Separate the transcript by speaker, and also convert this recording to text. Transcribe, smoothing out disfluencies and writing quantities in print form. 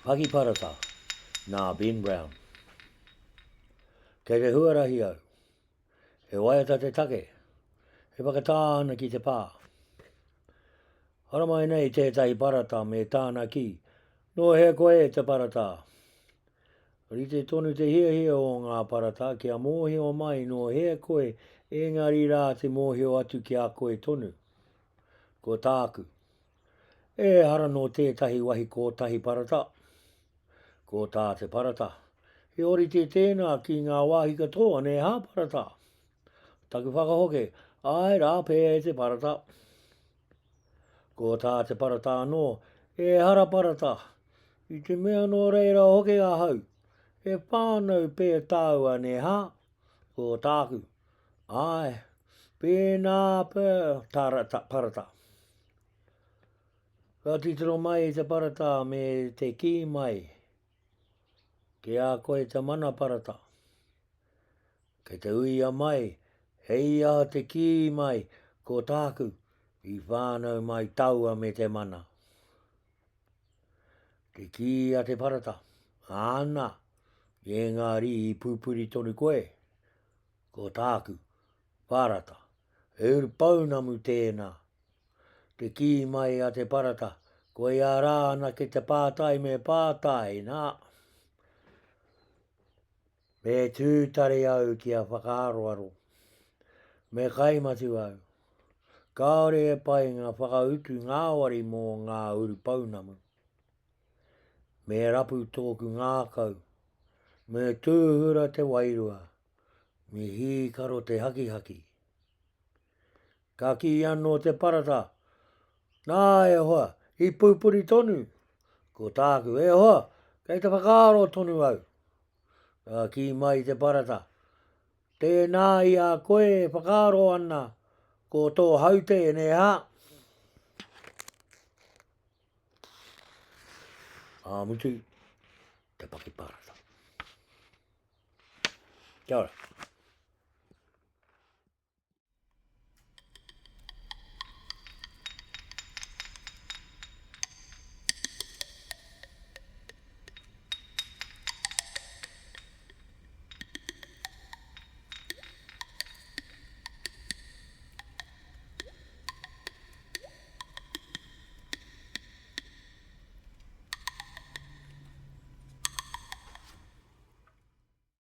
Speaker 1: Paki Parata, nā Ben Brown. Kei te huarahi au. He waiata te take. He whakatā ana ki te pā. Haramai nei tētahi parata me tāna kī, Nō hea koe e te parata? Rite tonu te hiahia o ngā parata kia mōhio mai nō hea koe engari rā te mōhio atu ki a koe tonu. Ko tāku. Ehara nō tētahi wahi kōtahi parata. Ko tā te parata. He orite tēnā ki ngā wāhi katoa, nē hā parata? Taku whakahoke, āe rā pē te parata. Ko tā te parata anō, ehara parata, i te mea nō reira hoki ahau. He whānau pē tāua nē hā? Ko tāku, āe, pēnā pē tarata, parata. Ka titiro mai te parata me te kī mai, Ki a koe te mana parata. Kei te uia mai, hei aha te kī mai, ko tāku, i whānau mai taua me te mana. Te kī a te parata, Āna, engari i pupuri tonu koe, ko tāku, parata, he urupounamu tēnā. Te kī mai a Te Parata, koia rā anake te pātai me pātai, nā. Me tūtare au kia whakaaroaro. Me kaimatu au. Kāore e pai ngā whakautu ngāwari mō ngā urupounamu. Me rapu tōku ngākau. Me tūhura te wairua. Me hīkaro te hakihaki. Ka kī anō te parata, Nā, e hoa, i pupuri tonu. Ko tāku, E hoa, kei te whakaaro tonu au. Ka kī mai te parata, Tēnā i a koe e whakaaro ana, ko tō haute, nē hā? Ā mutu te paki parata. Kia ora.